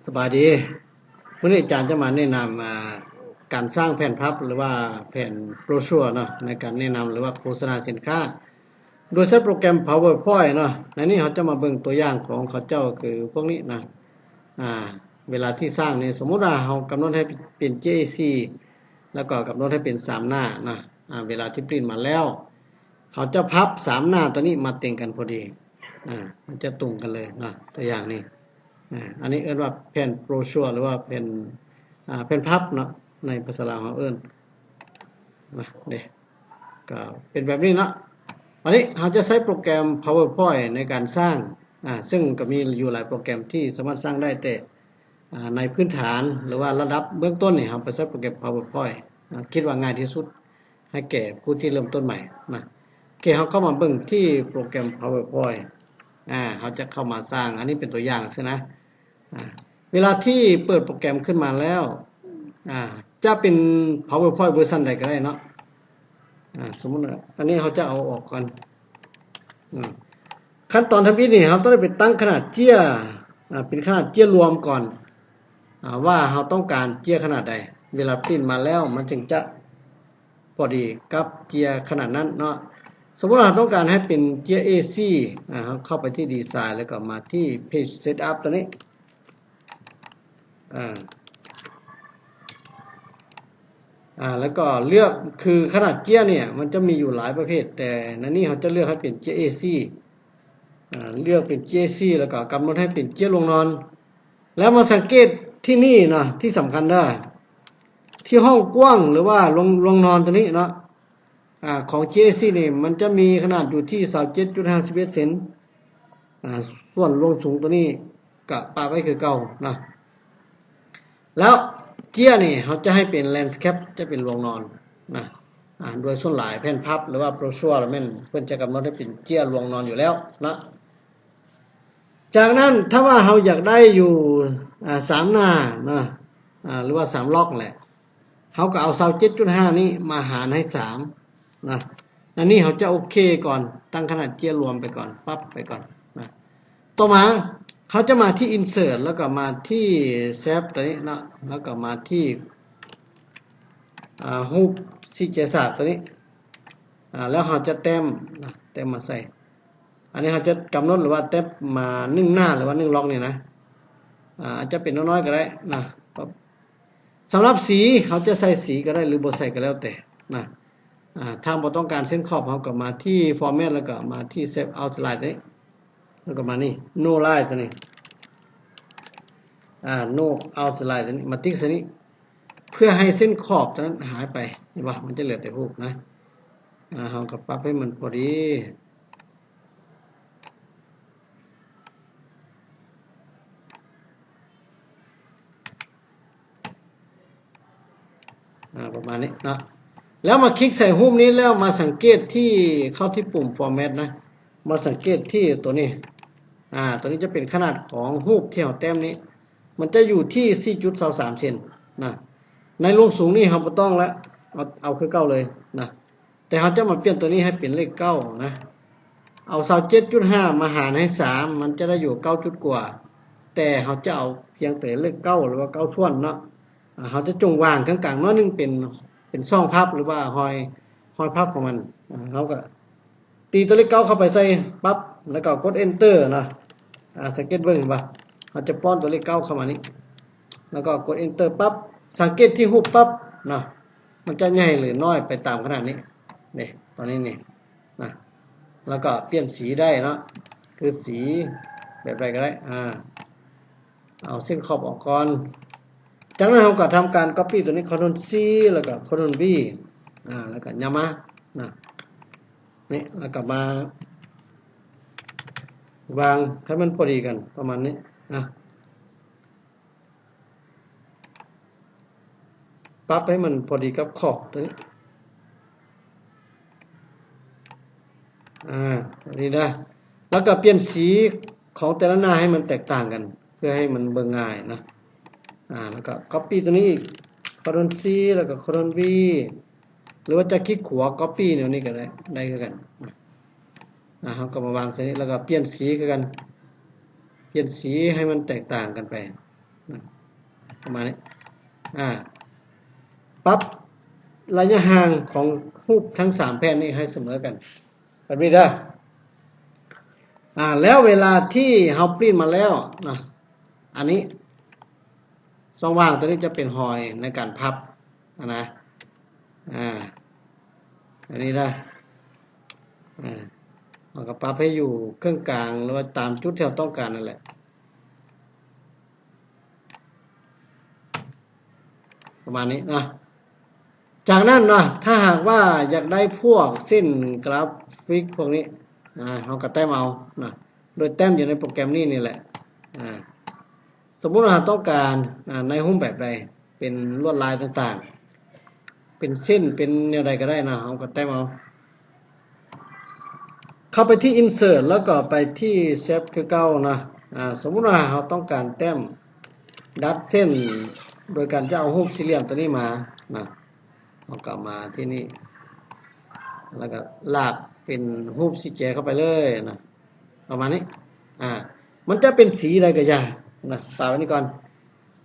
ສະບາຍດີ. ມື້ນີ້ອາຈານຈະມາແນະນຳ ອ່າ ການສ້າງແຜ່ນພັບ ຫຼືວ່າແຜ່ນໂບຣຊົວເນາະ ໃນການແນະນຳ ຫຼືວ່າໂຄສະນາສິນຄ້າ ໂດຍໃຊ້ໂປຣແກຣມ PowerPoint ເນາະ. ໃນນີ້ເຮົາຈະມາເບິ່ງຕົວຢ່າງຂອງເຂົາເຈົ້າ ຄືພວກນີ້ນະ. ອ່າ ເວລາທີ່ສ້າງນີ້ ສົມມຸດວ່າເຮົາກຳນົດໃຫ້ເປັນ ເຈ ເອ ສີ່ ແລ້ວກໍກຳນົດໃຫ້ເປັນສາມໜ້ານະ. ອ່າ ເວລາທີ່ປຣິ້ນມາແລ້ວ ເຮົາຈະພັບສາມໜ້າຕົວນີ້ມາເຕັງກັນພໍດີ ອ່າ ມັນຈະຕົງກັນເລີຍເນາະ. ຕົວຢ່າງນີ້ ອ່າ ອັນນີ້ເອີ້ນວ່າແຜ່ນໂບຣຊົວ ຫຼືວ່າແຜ່ນ ອ່າ ແຜ່ນພັບເນາະ ໃນພາສາລາວເຮົາເອີ້ນນະ ເດ້ ກໍເປັນແບບນີ້ເນາະ. ອັນນີ້ເຮົາຈະໃຊ້ໂປຣແກຣມ PowerPoint ໃນການສ້າງ ອ່າ ເຊິ່ງກໍມີຢູ່ຫຼາຍໂປຣແກຣມທີ່ສາມາດສ້າງໄດ້ ແຕ່ ອ່າ ໃນພື້ນຖານ ຫຼືວ່າລະດັບເບື້ອງຕົ້ນນີ້ ເຮົາໄປໃຊ້ໂປຣແກຣມ PowerPoint ອ່າ ຄິດວ່າງ່າຍທີ່ສຸດ ໃຫ້ແກ່ຜູ້ທີ່ເລີ່ມຕົ້ນໃໝ່ນະ. ໂອເຄ ເຮົາເຂົ້າມາເບິ່ງທີ່ໂປຣແກຣມ PowerPoint ອ່າ ເຮົາຈະເຂົ້າມາສ້າງ ອັນນີ້ເປັນຕົວຢ່າງຊື່ນະ. ອ່າ ເວລາທີ່ເປີດໂປຣແກຣມຂຶ້ນມາແລ້ວ ອ່າ ຈະເປັນ PowerPoint ເວີຊັນໃດກໍໄດ້ເນາະ. ອ່າ ສົມມຸດວ່າ ອັນນີ້ເຮົາຈະເອົາອອກກ່ອນ. ອ່າ ຂັ້ນຕອນທຳອິດນີ້ ເຮົາຕ້ອງໄດ້ໄປຕັ້ງຂະໜາດເຈ້ຍ ອ່າ ເປັນຂະໜາດເຈ້ຍລວມກ່ອນ ອ່າ ວ່າເຮົາຕ້ອງການເຈ້ຍຂະໜາດໃດ. ເວລາປຣິ້ນມາແລ້ວ ມັນຈຶ່ງຈະພໍດີກັບເຈ້ຍຂະໜາດນັ້ນເນາະ. ສົມມຸດວ່າເຮົາຕ້ອງການໃຫ້ເປັນເຈ້ຍ ເອ ສີ່ ອ່າ ເຮົາເຂົ້າໄປທີ່ດີໄຊນ໌ ແລ້ວກໍມາທີ່ Page Setup ຕົວນີ້ ອ່າ ອ່າ ແລ້ວກໍເລືອກ ຄືຂະໜາດເຈ້ຍນີ້ ມັນຈະມີຢູ່ຫຼາຍປະເພດ ແຕ່ໃນນີ້ເຮົາຈະເລືອກໃຫ້ເປັນເຈ້ຍ ເອ ສີ່ ອ່າ ເລືອກເປັນເຈ້ຍ ເອ ສີ່ ແລ້ວກໍກຳນົດໃຫ້ເປັນເຈ້ຍລວງນອນ. ແລ້ວມາສັງເກດທີ່ນີ້ເນາະ ທີ່ສຳຄັນເດີ ທີ່ຫ້ອງກວ້າງ ຫຼືວ່າລວງ ລວງນອນຕົວນີ້ເນາະ ອ່າ ຂອງເຈ້ຍ ເອ ສີ່ ນີ້ ມັນຈະມີຂະໜາດຢູ່ທີ່ ຊາວເຈັດຈຸດຫ້າສິບເອັດ ເຊັນ ອ່າ ສ່ວນລວງສູງຕົວນີ້ກະປະໄວ້ຄືເກົ່ານະ. ແລ້ວເຈ້ຍນີ້ເຮົາຈະໃຫ້ເປັນ landscape ຈະເປັນລວງນອນນະ. ອ່າ ໂດຍສ່ວນຫຼາຍແຜ່ນພັບ ຫຼືວ່າໂບຣຊົວ ແມ່ນເພິ່ນຈະກຳນົດໃຫ້ເປັນເຈ້ຍລວງນອນຢູ່ແລ້ວນະ. ຈາກນັ້ນ ຖ້າວ່າເຮົາຢາກໄດ້ຢູ່ ອ່າ ສາມໜ້ານະ ອ່າ ຫຼືວ່າສາມລັອກແຫຼະ ເຮົາກໍເອົາ ຊາວເຈັດຈຸດຫ້າ ນີ້ມາຫານໃຫ້ສາມນະ. ອັນນີ້ເຮົາຈະໂອເຄກ່ອນ ຕັ້ງຂະໜາດເຈ້ຍລວມໄປກ່ອນ ປັບໄປກ່ອນນະ. ຕໍ່ມາເຮົາຈະມາທີ່ Insert ແລ້ວກໍມາທີ່ Shape ຕົວນີ້ເນາະ ແລ້ວກໍມາທີ່ ອ່າ ຮູບສີ່ແຈສາກຕົວນີ້ ອ່າ ແລ້ວເຮົາຈະແຕ້ມນະ ແຕ້ມມາໃສ່. ອັນນີ້ເຮົາຈະກຳນົດ ຫຼືວ່າແຕ້ມມາໜຶ່ງໜ້າ ຫຼືວ່າໜຶ່ງລັອກນີ້ນະ. ອ່າ ອາດຈະເປັນນ້ອຍໆກໍໄດ້ນະ. ສຳລັບສີ ເຮົາຈະໃສ່ສີກໍໄດ້ ຫຼືບໍ່ໃສ່ກໍແລ້ວແຕ່ນະ. ອ່າ ຖ້າບໍ່ຕ້ອງການເສັ້ນຂອບ ເຮົາກໍມາທີ່ Format ແລ້ວກໍມາທີ່ Shape Outline ຕົວນີ້ ແລ້ວກໍມານີ້ No Line ຕົວນີ້ ອ່າ No Outline ຕົວນີ້ ມາຕິກໃສ່ນີ້ ເພື່ອໃຫ້ເສັ້ນຂອບຕົວນັ້ນຫາຍໄປ. ເຫັນບໍ່? ມັນຈະເຫຼືອແຕ່ຮູບນະ. ອ່າ ເຮົາກໍປັບໃຫ້ມັນພໍດີ. ອ່າ ປະມານນີ້ເນາະ. ແລ້ວມາຄລິກໃສ່ຮູບນີ້ ແລ້ວມາສັງເກດທີ່ ເຂົ້າທີ່ປຸ່ມ Format ນະ. ມາສັງເກດທີ່ຕົວນີ້. ອ່າ ຕົວນີ້ຈະເປັນຂະໜາດຂອງຮູບທີ່ເຮົາແຕ້ມນີ້. ມັນຈະຢູ່ທີ່ ສີ່ຈຸດຊາວສາມ ເຊັນນະ. ໃນລວງສູງນີ້ເຮົາບໍ່ຕ້ອງລະ ເອົາ ເອົາຄືເກົ່າເລີຍນະ. ແຕ່ເຮົາຈະມາປ່ຽນຕົວນີ້ໃຫ້ເປັນເລກເກົ້ານະ. ເອົາ ຊາວເຈັດຈຸດຫ້າ ມາຫານໃຫ້ສາມ ມັນຈະໄດ້ຢູ່ ເກົ້າຈຸດກວ່າ. ແຕ່ເຮົາຈະເອົາພຽງແຕ່ເລກເກົ້າ ຫຼືວ່າ ເກົ້າຖ້ວນເນາະ. ອ່າ ເຮົາຈະຈົ່ງວາງກາງໆໜ້ອຍໜຶ່ງ ເປັນ ເປັນຊ່ອງພັບ ຫຼືວ່າຮອຍ ຮອຍພັບຂອງມັນ. ອ່າ ເຮົາກໍ ຕີຕົວເລກເກົ້າເຂົ້າໄປໃສ່ປັບ ແລ້ວກໍກົດ Enter ນະ. ອ່າ ສັງເກດເບິ່ງ ເຫັນບໍ່? ເຮົາຈະປ້ອນຕົວເລກເກົ້າເຂົ້າມານີ້ ແລ້ວກໍກົດ Enter ປັບ. ສັງເກດທີ່ຮູບປັບນະ ມັນຈະໃຫຍ່ ຫຼື ນ້ອຍໄປຕາມຂະໜາດນີ້ເດ້ ຕອນນີ້ນີ້ນະ. ແລ້ວກໍປ່ຽນສີໄດ້ເນາະ ຄືສີແບບໃດກໍໄດ້. ອ່າ ເອົາເສັ້ນຂອບອອກກ່ອນ. ຈາກນັ້ນເຮົາກໍທຳການ Copy ຕົວນີ້ Ctrl C ແລ້ວກໍ Ctrl V ອ່າ ແລ້ວກໍຫຍັບມານະ ນີ້ ແລ້ວກໍມາວາງໃຫ້ມັນພໍດີກັນປະມານນີ້ນະ. ປັບໃຫ້ມັນພໍດີກັບຂອບຕົວນີ້ ອ່າ ນີ້ນະ. ແລ້ວກໍປ່ຽນສີຂອງແຕ່ລະໜ້າໃຫ້ມັນແຕກຕ່າງກັນ ເພື່ອໃຫ້ມັນເບິ່ງງ່າຍນະ. ອ່າ ແລ້ວກໍ Copy ຕົວນີ້ອີກ Ctrl C ແລ້ວກໍ Ctrl V ຫຼືວ່າຈະຄລິກຂວາ Copy ແນວນີ້ກໍໄດ້ ໄດ້ຄືກັນ. ອ່າ ເຮົາກໍມາວາງໃສ່ນີ້ ແລ້ວກໍປ່ຽນສີຄືກັນ ປ່ຽນສີໃຫ້ມັນແຕກຕ່າງກັນໄປ. ນະ ປະມານນີ້ ອາ ປັບໄລຍະຫ່າງຂອງຮູບທັງສາມແຜ່ນນີ້ໃຫ້ສະເໝີກັນ ແບບນີ້ເດີ. ອາ ແລ້ວເວລາທີ່ເຮົາປຣິ້ນມາແລ້ວນະ ອັນນີ້ ຊ່ອງວ່າງຕົວນີ້ຈະເປັນຮອຍໃນການພັບນະ ອາ ອັນນີ້ນະ ອາ ເຮົາກໍປັບໃຫ້ຢູ່ເຄິ່ງກາງ ຫຼືວ່າຕາມຈຸດທີ່ເຮົາຕ້ອງການນັ້ນແຫຼະ ປະມານນີ້ນະ. ຈາກນັ້ນນະ ຖ້າຫາກວ່າຢາກໄດ້ພວກເສັ້ນກຣາຟິກພວກນີ້ນະ ເຮົາກໍແຕ້ມເອົານະ ໂດຍແຕ້ມຢູ່ໃນໂປຣແກຣມນີ້ນີ້ແຫຼະ ອາ ສົມມຸດວ່າເຮົາຕ້ອງການ ອາ ໃນຮູບແບບໃດ ເປັນລວດລາຍຕ່າງໆ ເປັນເສັ້ນ ເປັນແນວໃດກໍໄດ້ນະ ເຮົາກໍແຕ້ມເອົາ ເຂົ້າໄປທີ່ insert ແລ້ວກໍໄປທີ່ shape ຄືເກົ່ານະ ອາ ສົມມຸດວ່າເຮົາຕ້ອງການແຕ້ມ ດັດເສັ້ນ ໂດຍການຈະເອົາຮູບສີ່ຫຼ່ຽມຕົວນີ້ມານະ ເຮົາກໍມາທີ່ນີ້ ແລ້ວກໍລາກເປັນຮູບສີ່ແຈເຂົ້າໄປເລີຍນະ ປະມານນີ້ ອາ ມັນຈະເປັນສີໃດກໍຢ່ານະ ປະໄວ້ນີ້ກ່ອນ.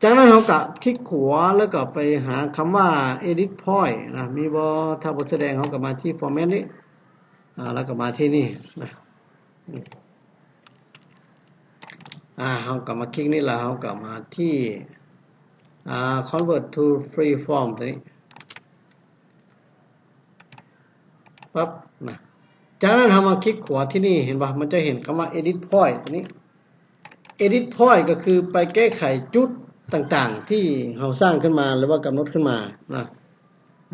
ຈາກນັ້ນເຮົາກໍຄລິກຂວາ ແລ້ວກໍໄປຫາຄຳວ່າ Edit Point ນະ ມີບໍ່? ຖ້າບໍ່ສະແດງ ເຮົາກໍມາທີ່ Format ນີ້ ອາ ແລ້ວກໍມາທີ່ນີ້ນະ ອາ ເຮົາກໍມາຄລິກນີ້ ແລ້ວເຮົາກໍມາທີ່ ອາ Convert to Freeform ຕົວນີ້ ປັບນະ ຈາກນັ້ນເຮົາມາຄລິກຂວາທີ່ນີ້ ເຫັນບໍ່? ມັນຈະເຫັນຄຳວ່າ Edit Point ຕົວນີ້ Edit Point ກໍຄືໄປແກ້ໄຂຈຸດຕ່າງໆ ທີ່ເຮົາສ້າງຂຶ້ນມາ ຫຼືວ່າກຳນົດຂຶ້ນມານະ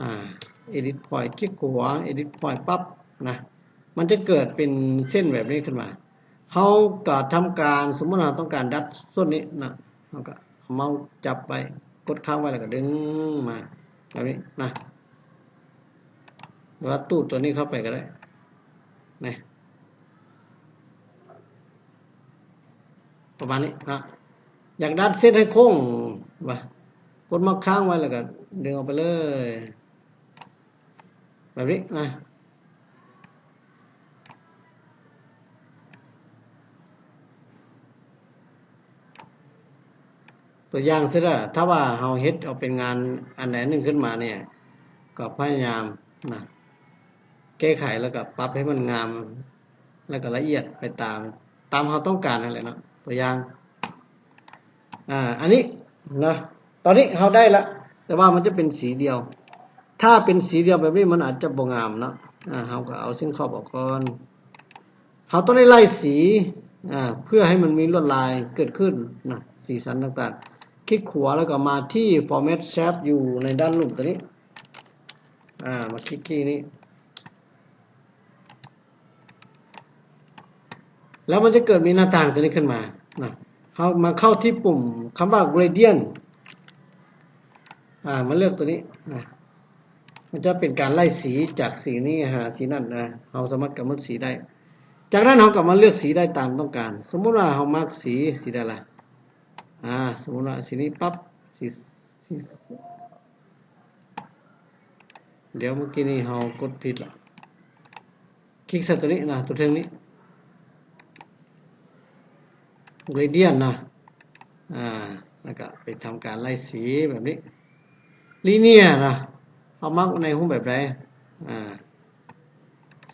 ອາ Edit Point ຄລິກຂວາ Edit Point ປັບນະ ມັນຈະເກີດເປັນເສັ້ນແບບນີ້ຂຶ້ນມາ ເຮົາກໍທຳການ ສົມມຸດເຮົາຕ້ອງການດັດສ່ວນນີ້ນະ ເຮົາກໍເອົາເມົາສ໌ຈັບໄວ້ ກົດຄ້າງໄວ້ ແລ້ວກໍດຶງມາແບບນີ້ນະ ຫຼືວ່າຕູດຕົວນີ້ເຂົ້າໄປກໍໄດ້ນະ ປະມານນີ້ນະ ຢາກດັດເສັ້ນໃຫ້ໂຄ້ງວ່າ ກົດເມົາສ໌ຄ້າງໄວ້ ແລ້ວກໍດຶງອອກໄປເລີຍ ແບບນີ້ນະ ຕົວຢ່າງຊິລະ ຖ້າວ່າເຮົາເຮັດເອົາເປັນງານອັນໃດອັນໜຶ່ງຂຶ້ນມານີ້ ກໍພະຍາຍາມນະ ແກ້ໄຂ ແລ້ວກໍປັບໃຫ້ມັນງາມ ແລ້ວກໍລະອຽດໄປຕາມ ຕາມເຮົາຕ້ອງການນັ້ນແຫຼະເນາະ ຕົວຢ່າງ ອາ ອັນນີ້ເນາະ ຕອນນີ້ເຮົາໄດ້ລະ ແຕ່ວ່າມັນຈະເປັນສີດຽວ ຖ້າເປັນສີດຽວແບບນີ້ມັນອາດຈະບໍ່ງາມເນາະ ອາ ເຮົາກໍເອົາເສັ້ນຂອບອອກກ່ອນ ເຮົາຕ້ອງໄດ້ໄລ່ສີ ອາ ເພື່ອໃຫ້ມັນມີລວດລາຍເກີດຂຶ້ນນະ ສີສັນຕ່າງໆ ຄລິກຂວາ ແລ້ວກໍມາທີ່ Format Shape ຢູ່ໃນດ້ານລຸ່ມຕົວນີ້ ອາ ມາຄລິກທີ່ນີ້ ແລ້ວມັນຈະເກີດມີໜ້າຕ່າງຕົວນີ້ຂຶ້ນມານະ ເຮົາມາເຂົ້າທີ່ປຸ່ມຄຳວ່າ Gradient ອາ ມາເລືອກຕົວນີ້ນະ ມັນຈະເປັນການໄລ່ສີຈາກສີນີ້ຫາສີນັ້ນນະ ເຮົາສາມາດກຳນົດສີໄດ້ ຈາກນັ້ນເຮົາກໍມາເລືອກສີໄດ້ຕາມຕ້ອງການ ສົມມຸດວ່າເຮົາມັກສີ ສີໃດລະ ອາ ສົມມຸດວ່າສີນີ້ປັບ ສີ ສີ ດຽວເມື່ອກີ້ນີ້ເຮົາກົດຜິດລະ ຄລິກໃສ່ຕົວນີ້ນະ ຕົວເທິງນີ້ Gradient ນະ ອາ ແລ້ວກໍໄປທຳການໄລ່ສີແບບນີ້ Linear ນະ ເຮົາມັກໃນຮູບແບບໃດ ອາ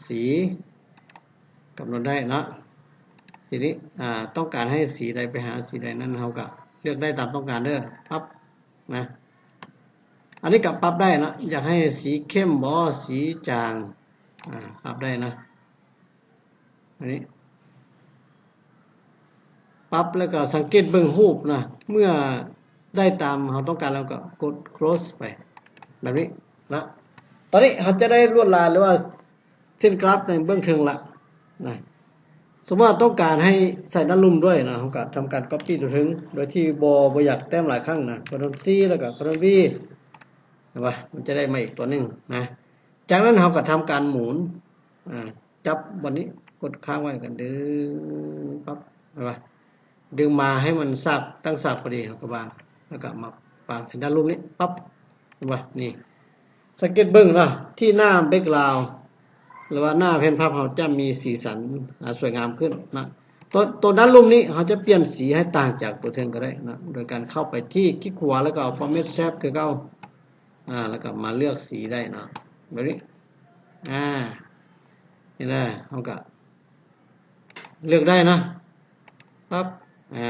ສີ ກຳນົດໄດ້ເນາະ ສີນີ້ ອາ ຕ້ອງການໃຫ້ສີໃດໄປຫາສີໃດນັ້ນ ເຮົາກໍເລືອກໄດ້ຕາມຕ້ອງການເດີ ປັບ ນະ ອັນນີ້ກໍປັບໄດ້ເນາະ ຢາກໃຫ້ສີເຂັ້ມບໍ່ ສີຈາງ ອາ ປັບໄດ້ນະ ອັນນີ້ປັບ ແລ້ວກໍສັງເກດເບິ່ງຮູບນະ ເມື່ອໄດ້ຕາມເຮົາຕ້ອງການແລ້ວກໍກົດ close ໄປ ແບບນີ້ນະ ຕອນນີ້ເຮົາຈະໄດ້ລວດລາຍ ຫຼືວ່າ ເສັ້ນກຣາຟໃນເບື້ອງເທິງລະນະ ສົມມຸດວ່າຕ້ອງການໃຫ້ໃສ່ດ້ານລຸ່ມດ້ວຍນະ ເຮົາກໍທຳການ copy ຕົວເທິງ ໂດຍທີ່ບໍ່ ບໍ່ຢາກແຕ້ມຫຼາຍຄັ້ງນະ Ctrl C ແລ້ວກໍ Ctrl V ເຫັນບໍ່ ມັນຈະໄດ້ມາອີກຕົວໜຶ່ງນະ ຈາກນັ້ນເຮົາກໍທຳການໝູນ ອາ ຈັບບ່ອນນີ້ ກົດຄ້າງໄວ້ ແລ້ວກໍດຶງປັບ ເຫັນບໍ່ ດຶງມາໃຫ້ມັນສາກ ຕັ້ງສາກພໍດີ ເຮົາກໍວາງ ແລ້ວກໍມາວາງເສັ້ນດ້ານລຸ່ມນີ້ ປັບ ເຫັນບໍ່ ນີ້ ສັງເກດເບິ່ງເນາະ ທີ່ໜ້າ background ຫຼືວ່າໜ້າແຜ່ນພັບເຮົາຈະມີສີສັນ ອາ ສວຍງາມຂຶ້ນເນາະ ຕົວ ຕົວດ້ານລຸ່ມນີ້ເຮົາຈະປ່ຽນສີໃຫ້ຕ່າງຈາກຕົວເທິງກໍໄດ້ນະ ໂດຍການເຂົ້າໄປທີ່ຄລິກຂວາ ແລ້ວກໍເອົາ Format Shape ຄືເກົ່າ ອາ ແລ້ວກໍມາເລືອກສີໄດ້ເນາະ ແບບນີ້ ອາ ເຫັນບໍ່ ເຮົາກໍເລືອກໄດ້ນະ ປັບ ອາ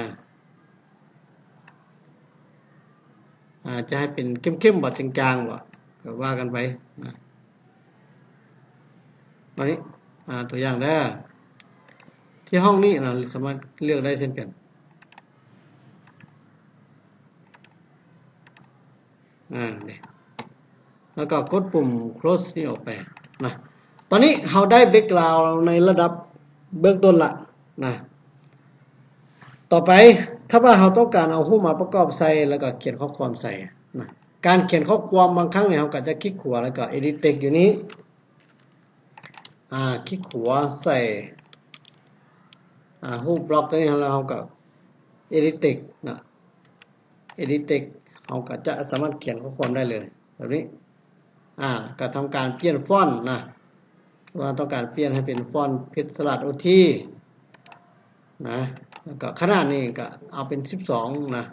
ອາ ຈະໃຫ້ເປັນເຂັ້ມໆ ບໍ່ ຈາງໆ ບໍ່ ກໍວ່າກັນໄປນະ ອັນນີ້ ອາ ຕົວຢ່າງເດີ ທີ່ຫ້ອງນີ້ນະ ສາມາດເລືອກໄດ້ເຊັ່ນກັນ ອາ ນີ້ ແລ້ວກໍກົດປຸ່ມ close ນີ້ອອກໄປນະ ຕອນນີ້ເຮົາໄດ້ background ໃນລະດັບເບື້ອງຕົ້ນລະນະ ຕໍ່ໄປ ຖ້າວ່າເຮົາຕ້ອງການເອົາຮູບມາປະກອບໃສ່ ແລ້ວກໍຂຽນຂໍ້ຄວາມໃສ່ນະ ການຂຽນຂໍ້ຄວາມບາງຄັ້ງນີ້ ເຮົາກໍຈະຄລິກຂວາ ແລ້ວກໍ Edit Text ຢູ່ນີ້ ອາ ຄລິກຂວາໃສ່ ອາ ຮູບບລັອກຕົວນີ້ ແລ້ວເຮົາກໍ Edit Text ນະ Edit Text ເຮົາກໍຈະສາມາດຂຽນຂໍ້ຄວາມໄດ້ເລີຍ ແບບນີ້ ອາ ກໍທຳການປ່ຽນຟອນນະ ວ່າຕ້ອງການປ່ຽນໃຫ້ເປັນຟອນເພັດສະຫຼາດໂອທີນະ ແລ້ວກໍຂະໜາດນີ້ກໍເອົາເປັນສິບສອງນະ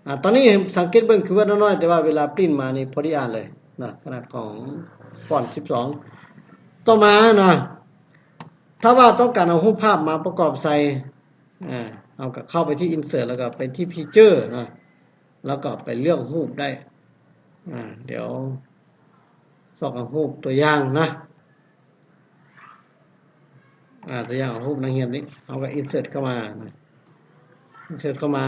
ອາ ຕອນນີ້ສັງເກດເບິ່ງຄືວ່ານ້ອຍໆ ແຕ່ວ່າເວລາປຣິ້ນມານີ້ພໍດີອ່ານເລີຍນະ ຂະໜາດຂອງຟອນສິບສອງ ຕໍ່ມານະ ຖ້າວ່າຕ້ອງການເອົາຮູບພາບມາປະກອບໃສ່ ອາ ເຮົາກໍເຂົ້າໄປທີ່ Insert ແລ້ວກໍໄປທີ່ Feature ນະ ແລ້ວກໍໄປເລືອກຮູບໄດ້ ອາ ດຽວຊອກເອົາຮູບຕົວຢ່າງນະ ອາ ຕົວຢ່າງເອົາຮູບນັກຮຽນນີ້ ເຮົາກໍ Insert ເຂົ້າມານະ Insert ເຂົ້າມາ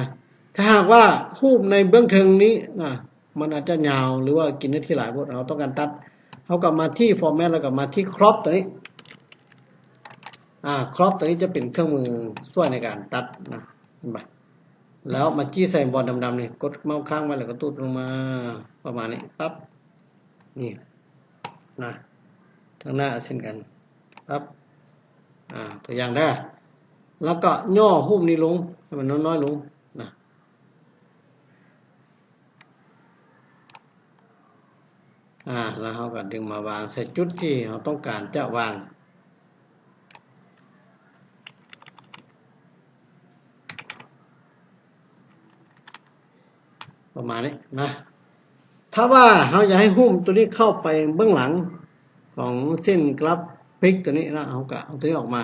ຖ້າຫາກວ່າຮູບໃນເບື້ອງເທິງນີ້ນະ ມັນອາດຈະຍາວ ຫຼືວ່າກິນເນື້ອທີ່ຫຼາຍໂພດ ເຮົາຕ້ອງການຕັດ ເຮົາກໍມາທີ່ Format ແລ້ວກໍມາທີ່ Crop ຕົວນີ້ ອາ Crop ຕົວນີ້ຈະເປັນເຄື່ອງມືຊ່ວຍໃນການຕັດນະ ເຫັນບໍ່ ແລ້ວມາຈີ້ໃສ່ບອນດຳໆນີ້ ກົດເມົາຄ້າງໄວ້ ແລ້ວກໍຕູດລົງມາປະມານນີ້ ປັບ ນີ້ນະ ທາງໜ້າເຊັ່ນກັນ ປັບ ອາ ຕົວຢ່າງເດີ ແລ້ວກໍຫຍໍ້ຮູບນີ້ລົງໃຫ້ມັນນ້ອຍໆລົງນະ ອາ ແລ້ວເຮົາກໍດຶງມາວາງໃສ່ຈຸດທີ່ເຮົາຕ້ອງການຈະວາງ ປະມານນີ້ນະ ຖ້າວ່າເຮົາຢາກໃຫ້ຮູບຕົວນີ້ເຂົ້າໄປເບື້ອງຫຼັງຂອງເສັ້ນກຣາຟິກຕົວນີ້ນະ ເຮົາກໍເອົາຕົວນີ້ອອກມາ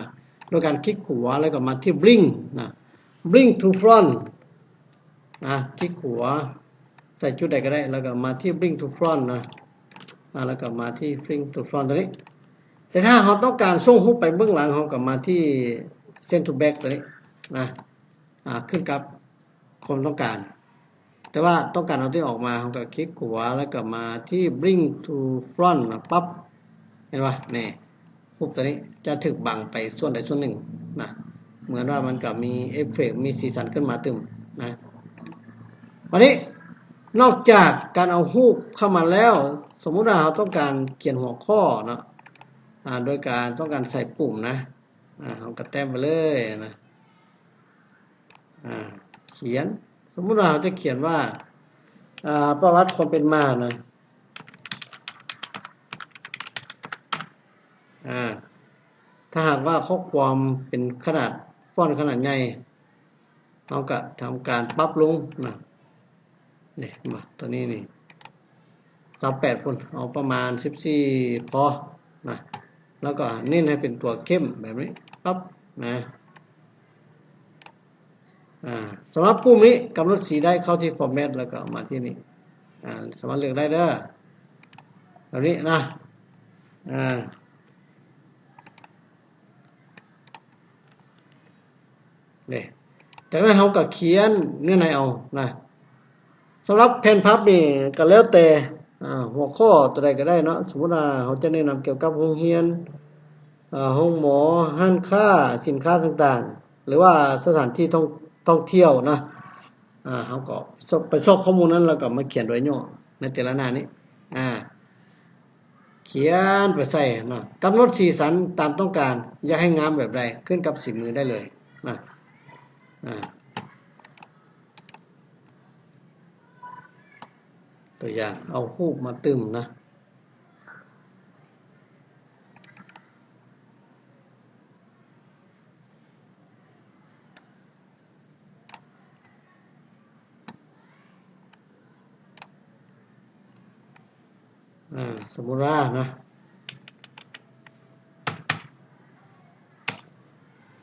ໂດຍການຄລິກຂວາ ແລ້ວກໍມາທີ່ Bring ນະ Bring to Front ນະ ຄລິກຂວາໃສ່ຈຸດໃດກໍໄດ້ ແລ້ວກໍມາທີ່ Bring to Front ນະ ອາ ແລ້ວກໍມາທີ່ Bring to Front ຕົວນີ້ ແຕ່ຖ້າເຮົາຕ້ອງການສົ່ງຮູບໄປເບື້ອງຫຼັງ ເຮົາກໍມາທີ່ Send to Back ຕົວນີ້ນະ ອາ ຂຶ້ນກັບຄວາມຕ້ອງການ ແຕ່ວ່າຕ້ອງການເອົາຕົວນີ້ອອກມາ ເຮົາກໍຄລິກຂວາ ແລ້ວກໍມາທີ່ Bring to Front ນະ ປັບ ເຫັນບໍ່ ນີ້ ຮູບຕົວນີ້ຈະຖືກບັງໄປສ່ວນໃດສ່ວນໜຶ່ງນະ ເໝືອນວ່າມັນກໍມີເອຟເຟັກ ມີສີສັນຂຶ້ນມາຕື່ມນະ ບັດນີ້ ນອກຈາກການເອົາຮູບເຂົ້າມາແລ້ວ ສົມມຸດວ່າເຮົາຕ້ອງການຂຽນຫົວຂໍ້ເນາະ ອາ ໂດຍການຕ້ອງການໃສ່ປຸ່ມນະ ອາ ເຮົາກໍແຕ້ມໄປເລີຍນະ ອາ ຂຽນ ສົມມຸດວ່າເຮົາຈະຂຽນວ່າ ອາ ປະຫວັດຄວາມເປັນມານະ ອາ ຖ້າຫາກວ່າຂໍ້ຄວາມເປັນຂະໜາດ ຟອນຂະໜາດໃຫຍ່ ເຮົາກໍທຳການປັບລົງນະ ນີ້ ມາ ຕົວນີ້ນີ້ ຊາວແປດພຸ້ນ ເອົາປະມານສິບສີ່ພໍນະ ແລ້ວກໍເນັ້ນໃຫ້ເປັນຕົວເຂັ້ມແບບນີ້ ປັບ ນະ ອາ ສຳລັບປຸ່ມນີ້ ກຳນົດສີໄດ້ ເຂົ້າທີ່ Format ແລ້ວກໍມາທີ່ນີ້ ອາ ສາມາດເລືອກໄດ້ເດີ ແບບນີ້ນະ ອາ ນີ້ ຈາກນັ້ນເຮົາກໍຂຽນເນື້ອໃນເອົານະ ສຳລັບແຜ່ນພັບນີ້ກໍແລ້ວແຕ່ ອາ ຫົວຂໍ້ຕົວໃດກໍໄດ້ເນາະ ສົມມຸດວ່າເຮົາຈະແນະນຳກ່ຽວກັບໂຮງຮຽນ ອາ ໂຮງໝໍ ຮ້ານຄ້າ ສິນຄ້າຕ່າງໆ ຫຼືວ່າສະຖານທີ່ທ່ອງ ທ່ອງທ່ຽວນະ ອາ ເຮົາກໍຊອກ ໄປຊອກຂໍ້ມູນນັ້ນ ແລ້ວກໍມາຂຽນໂດຍຫຍໍ້ໃນແຕ່ລະໜ້ານີ້ ອາ ຂຽນໄປໃສ່ເນາະ ກຳນົດສີສັນຕາມຕ້ອງການ ຢາກໃຫ້ງາມແບບໃດ ຂຶ້ນກັບສີມືໄດ້ເລີຍນະ ອາ ຕົວຢ່າງ ເອົາຮູບມາຕື່ມນະ. ອ່າ ສົມມຸດວ່ານະ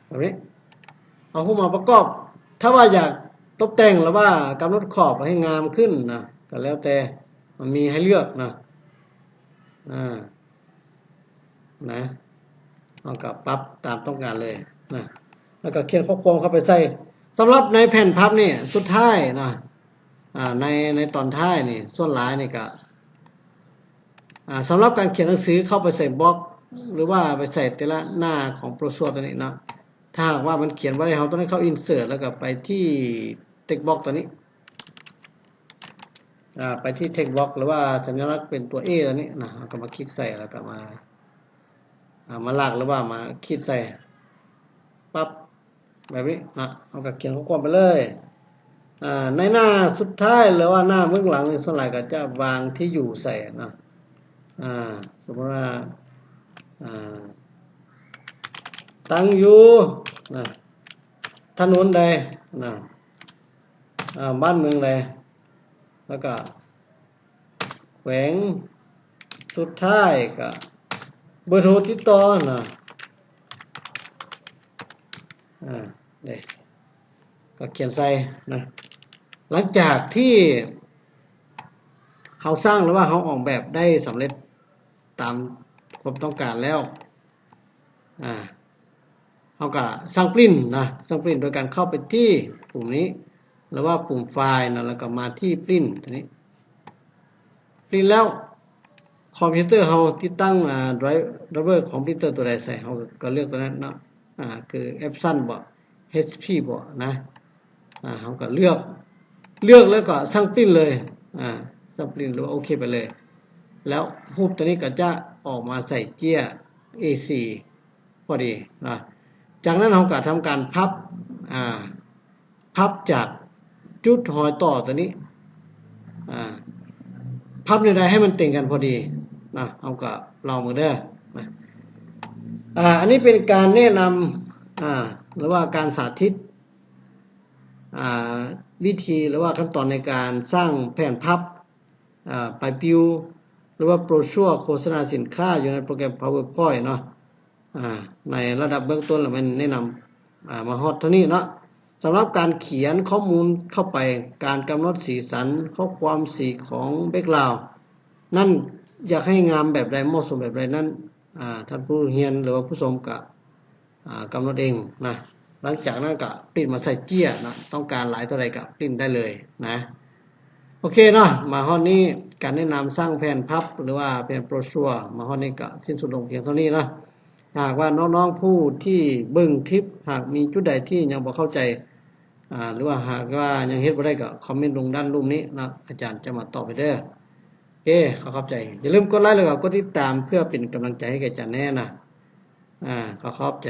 ແບບນີ້ ເອົາຮູບມາປະກອບ. ຖ້າວ່າຢາກຕົບແຕ່ງ ຫຼືວ່າກຳນົດຂອບໃຫ້ງາມຂຶ້ນນະ ກໍແລ້ວແຕ່ ມັນມີໃຫ້ເລືອກນະ ອ່າ ນະ ເຮົາກໍປັບຕາມຕ້ອງການເລີຍນະ ແລ້ວກໍຂຽນຂໍ້ຄວາມເຂົ້າໄປໃສ່. ສຳລັບໃນແຜ່ນພັບນີ້ ສຸດທ້າຍນະ ອ່າ ໃນ ໃນຕອນທ້າຍນີ້ ສ່ວນຫຼາຍນີ້ກໍ ອ່າ ສຳລັບການຂຽນໜັງສື ເຂົ້າໄປໃສ່ບັອກ ຫຼືວ່າໄປໃສ່ແຕ່ລະໜ້າຂອງໂບຣຊົວຕົວນີ້ເນາະ. ຖ້າຫາກວ່າມັນຂຽນບໍ່ໄດ້ ເຮົາຕ້ອງໄດ້ເຂົ້າ insert ແລ້ວກໍໄປທີ່ text box ຕົວນີ້ ອ່າ ໄປທີ່ text box ຫຼືວ່າສັນຍາລັກເປັນຕົວ A ຕົວນີ້ນະ ເຮົາກໍມາຄລິກໃສ່ ແລ້ວກໍມາ ອ່າ ມາລາກ ຫຼືວ່າມາຂີດໃສ່ ປັບ ແບບນີ້ນະ ເຮົາກໍຂຽນຂໍ້ຄວາມໄປເລີຍ. ອ່າ ໃນໜ້າສຸດທ້າຍ ຫຼືວ່າໜ້າເບື້ອງຫຼັງນີ້ ສ່ວນຫຼາຍກໍຈະວາງທີ່ຢູ່ໃສ່ນະ ອ່າ ສົມມຸດວ່າ ອ່າ ຕັ້ງຢູ່ນະ ຖະໜົນໃດນະ ອ່າ ບ້ານເມືອງໃດ ແລ້ວກໍ ແຂວງ ສຸດທ້າຍກໍເບີໂທຕິດຕໍ່ນະ ອ່າ ເດ້ ກໍຂຽນໃສ່ນະ. ຫຼັງຈາກທີ່ເຮົາສ້າງ ຫຼືວ່າເຮົາອອກແບບໄດ້ສຳເລັດຕາມຄວາມຕ້ອງການແລ້ວ ອ່າ ເຮົາກໍສັ່ງ print ນະ ສັ່ງ print ໂດຍການເຂົ້າໄປທີ່ປຸ່ມນີ້ ຫຼືວ່າປຸ່ມ File ນະ ແລ້ວກໍມາທີ່ Print ຕົວນີ້. Print ແລ້ວ ຄອມພິວເຕີເຮົາຕິດຕັ້ງ ອ່າ driver ຂອງ printer ຕົວໃດໃສ່ ເຮົາກໍເລືອກຕົວນັ້ນເນາະ ອ່າ ຄື Epson ບໍ HP ບໍນະ ອ່າ ເຮົາກໍເລືອກ ເລືອກແລ້ວກໍສັ່ງ print ເລີຍ ອ່າ ສັ່ງ print ຫຼືວ່າໂອເຄໄປເລີຍ. ແລ້ວຮູບຕົວນີ້ກໍຈະອອກມາໃສ່ເຈ້ຍ A ສີ່ ພໍດີນະ. ຈາກນັ້ນເຮົາກໍທຳການພັບ ອ່າ ພັບຈາກຈຸດຮອຍຕໍ່ຕົວນີ້ ອ່າ ພັບແນວໃດໃຫ້ມັນເຕັງກັນພໍດີນະ ເຮົາກໍລອງເບິ່ງເດີນະ. ອ່າ ອັນນີ້ເປັນການແນະນຳ ອ່າ ຫຼືວ່າການສາທິດ ອ່າ ວິທີ ຫຼືວ່າຂັ້ນຕອນໃນການສ້າງແຜ່ນພັບ ອ່າ ໃບປິວ ຫຼືວ່າໂບຣຊົວໂຄສະນາສິນຄ້າຢູ່ໃນໂປຣແກຣມ PowerPoint ເນາະ. ອ່າ ໃນລະດັບເບື້ອງຕົ້ນລະແມ່ນແນະນຳ ອ່າ ມາຮອດເທົ່ານີ້ເນາະ. ສຳລັບການຂຽນຂໍ້ມູນເຂົ້າໄປ, ການກຳນົດສີສັນ, ຂໍ້ຄວາມ, ສີຂອງ background ນັ້ນ ຢາກໃຫ້ງາມແບບໃດ, ເໝາະສົມແບບໃດນັ້ນ ອ່າ ທ່ານຜູ້ຮຽນ ຫຼືວ່າຜູ້ຊົມກະ ອ່າ ກຳນົດເອງນະ. ຫຼັງຈາກນັ້ນກະ print ມາໃສ່ເຈ້ຍນະ, ຕ້ອງການຫຼາຍເທົ່າໃດກະ print ໄດ້ເລີຍນະ. ໂອເຄເນາະ, ມາຮອດນີ້ ການແນະນຳສ້າງແຜ່ນພັບ ຫຼືວ່າແຜ່ນໂບຣຊົວ ມາຮອດນີ້ກະສິ້ນສຸດລົງພຽງເທົ່ານີ້ເນາະ. ຫາກວ່ານ້ອງໆຜູ້ທີ່ເບິ່ງຄລິບ ຫາກມີຈຸດໃດທີ່ຍັງບໍ່ເຂົ້າໃຈ ອ່າ ຫຼືວ່າຫາກວ່າຍັງເຮັດບໍ່ໄດ້ ກໍຄອມເມັນລົງດ້ານລຸ່ມນີ້ເນາະ, ອາຈານຈະມາຕອບໃຫ້ເດີ. ໂອເຄ ຂໍຂອບໃຈ. ຢ່າລືມກົດໄລ ແລ້ວກໍກົດຕິດຕາມ ເພື່ອເປັນກຳລັງໃຈໃຫ້ແກ່ອາຈານແດ່ນະ. ອ່າ ຂໍຂອບໃຈ.